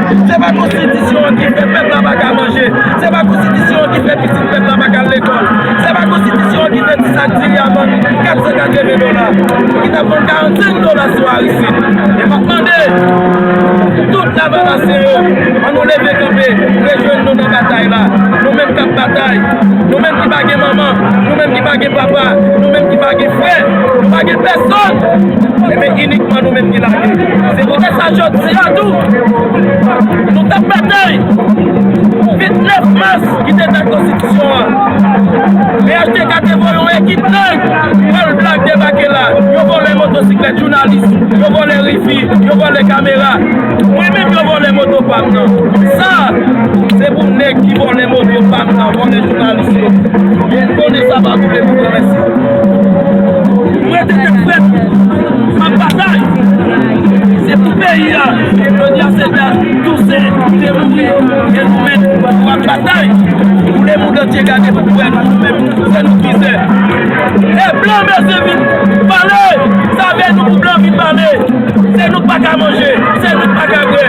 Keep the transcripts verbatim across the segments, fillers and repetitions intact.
Se pa konstitisyon an ki fè pèp la pa ka manje. Se pa konstitisyon an ki fè pitit pèp la pa ka al lekòl. Se pa konstitisyon an ki fè ti sak diri a vann kat san katreven dola. Ki t ap vann karannsenk dola sou Aristide. E m ap mande tout Lavalasyen yo, ann nou leve kanpe, rejwenn nou nan batay la. Nou menm k ap batay, nou menm ki pa gen manman, nou menm ki pa gen papa, nou menm ki pa gen frè, nou pa gen pèsonn. Ebyen, inikman nou menm ki lage. Se poutèt sa jodi a tou, nou t ap batay. Vennèf mas ki te dat konstitisyon an. P H T K te voye yon ekip nèg, Paul Black debake la. Yo vòlè motosiklèt jounalis, yo vòlè wifi, yo vòlè kamera. Mwen menm yo vòlè moto pa m nan. Sa, se pou nèg ki vòlè moto pa m nan, vòlè jounalis yo. Yo konnen sa pa boule pou yo mèsi. Mwen te tèt frèt, m ap batay. Se pou peyi a. Jodi a se dat Tousen ki te mouri. E nou menm, nou ap batay. Pou lemonn antye gade pou wè nou menm. Se nou ki fè. Lè blan bezwen vin pale, sa vle nou pou blan vin pale. Se nou k pa ka manje, se nou k pa ka bwè.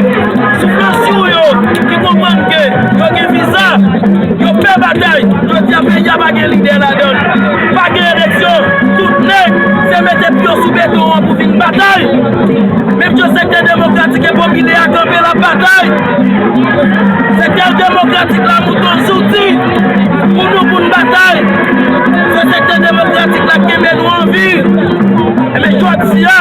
Souflansyou yo ki konprann ke yo gen viza, yo pè batay. Jodi a peyi a pa gen lidè ladan l. Pa gen eleksyon. Tout nèg se mete pye w sou beton an pou vin batay. Menm jan sektè demokratik e popilè a kanpe l ap batay. Sektè demokratik la mouton zouti pou nou pou n batay. Se sektè demokratik la k kenbe nou an vi. Ebyen jodi a,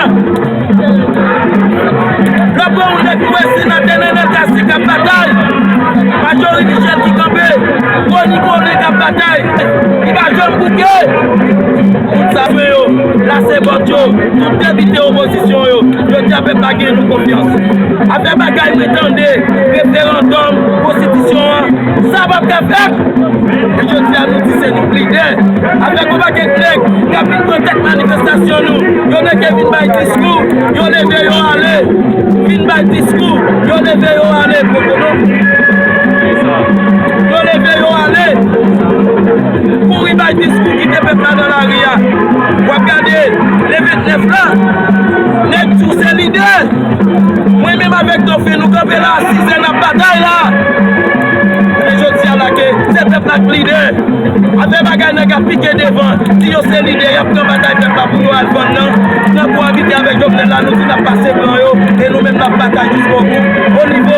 lè w pran yon nèg ki wè senatè Nenel Cassy k ap batay, Marjorie Michel ki kanpe, Rony Colin k ap batay, ki pa janm bouke. Moun sa yo, lase bòt yo, tout depite opozisyon yo, jodi a pèp la gen nou konfyans. Afè bagay mwen tande, referandòm, konstitisyon an, sa p ap ka fèt. E jodi a nou di se nou k lidè. Avèk yon pakèt nèg k ap vin pran tèt manifestasyon nou. Yo nèk vin bay diskou, yo leve yo ale. Vin bay diskou, yo leve yo ale, poko non. Yo leve yo ale. Kouri bay diskou, kite pèp la nan lari a. W ap gade, le vennèf la, nèg di w se lidè. Mwen menm avèk Dofen, nou kanpe la a sizè, n ap batay la. Men jodi a la ke se pèp la k lidè. Afè bagay nèg ap pike devan, di yo se lidè, y ap pran batay pèp la pou yo al vann nan. Nan kowabite avèk Jovenel la, nou di n ap pase blan yo, e nou menm n ap batay jiskobou. O nivo